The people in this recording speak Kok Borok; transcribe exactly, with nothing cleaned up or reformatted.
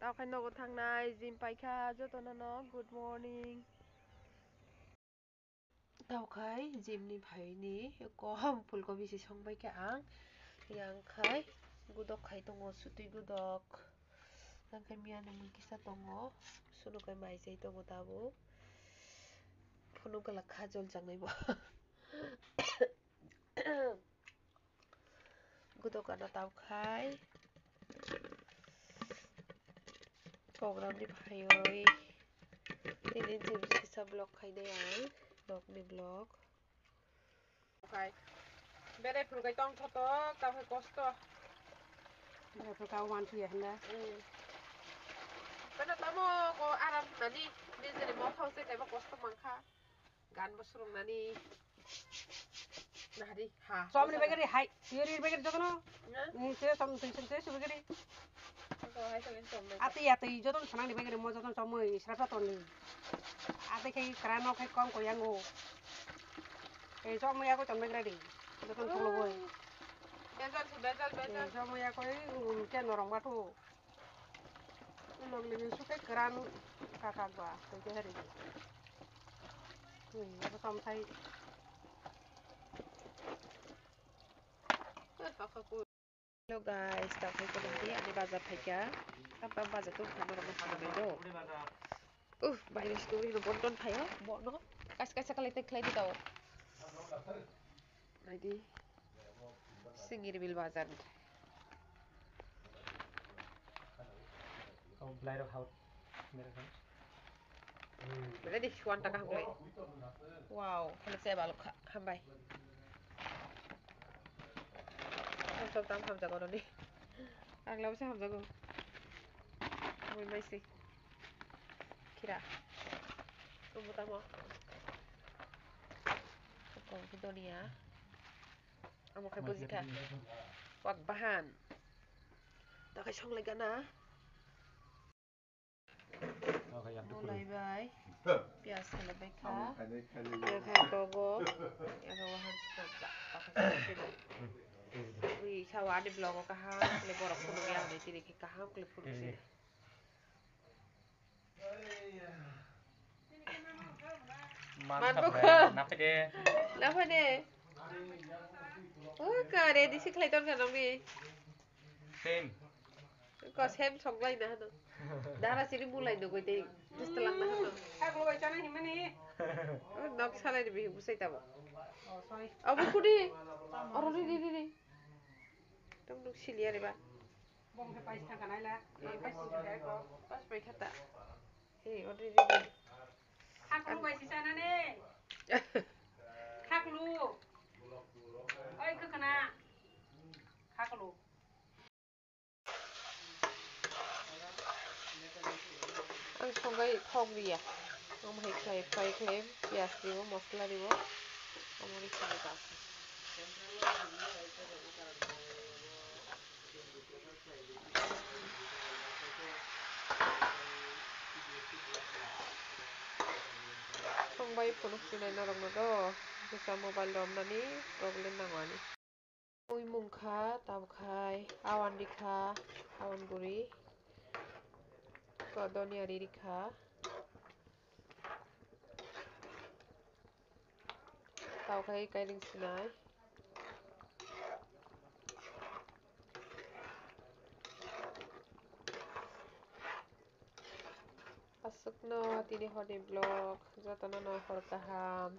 Tao khai nogo thangnai, gym paikha jotono no good morning. Tao khai gym ni phaini kom phulkobi se songbaikha ang. Yang khai gudok khai tongo, sutwi gudok. Yang khai miya ni mui kisa tongo, sunu kai mai chai tongo tabuk. Phunuk gala kha jol changnai bo. Gudok ano tao khai. Program ni phaiwi tini gym kisa vlog khainai ang, vlog ni vlog. Khai. Bere phuru kai tong thoto, tao khai kosto. Bere phuru kai wan thuya hinda. Mm. Bana tamo ko aram nani, nijeni mothao se kaiba kosto mankha. Gan bo surung nani. Nahari, ha. Chomni bagari hai, tiyori bagari jotono. Na? Ni se chom, tui chom, tui chom bagari. Ko hai chom, chom bagari. Ati, ati, jotono sanang ni bagari, mo jotono chomoi, srapra tonni. Ati khai krano khai kom ko yango. Ei chomoi ako chom bagari di. Jotono tholo boi. Bejal se, bejal, bejal. Ei chomoi ako, um, ke norong bathu. Log ligi suke keran kakak ba, tei ke hari. Tui, apa samsai. Hello guys, tak hai ko nanti ani bazar phaikha. Apa bazar tu khana rok khana do. Uh, bai ni situ ni bonton phayo, bono. Kas kas kalai tek khlai di tao. Naidi. Singirbil bazar. Kau belai rok hau. Ready, one taka hangkle. Wow, hello se balok kha, hambai. Hamsok tam hamjago noni. Ang labo se hamjago. Mui mai si. Kira. Tumbu tamo. Kau ke donia. Amo khai buji kha. Wak bahan. Ta khai song lai gana. Mulai bai. Pias khalai bai kha. Ya khai togo. Ya khai wahan sita. Ui, sawa ani vlog o kaham khle borok phunuk ya hwnwi tini khe kaham khle phunuk si. Man bukha. Naphade. Naphade. O kare disi khlai ton ka nokni. Same. Ko same songlai na hano. Dara sini mulai no goi dei. Just lang na hano. Khaklo bai chana himani. O nok salai ni bihik busai tabo. Oh, sorry. Abo kudi. Oro ri ri ri ri. Tong nuk sili ari ba. Bong khe pais thangka naila. Pais thangka ko. Pais pai khata. Hey, ori ri ri. Khaklu bai si sana ne. Khaklu. Oi khakana. Khaklu. Ang songkai khok riya. Ang hai khlai fry khlai piyaj ribo, mosla ribo. Amoni sini ta. Songbai phunuk sinai norok no do. Jesa mobile romnani problem nango ani. Mui mung kha, tabuk khai, awan rikha, awan guri, ko donia ri rikha. Tao khai kairing sinai. Aswkno tini horni vlog, jotono no hor kaham.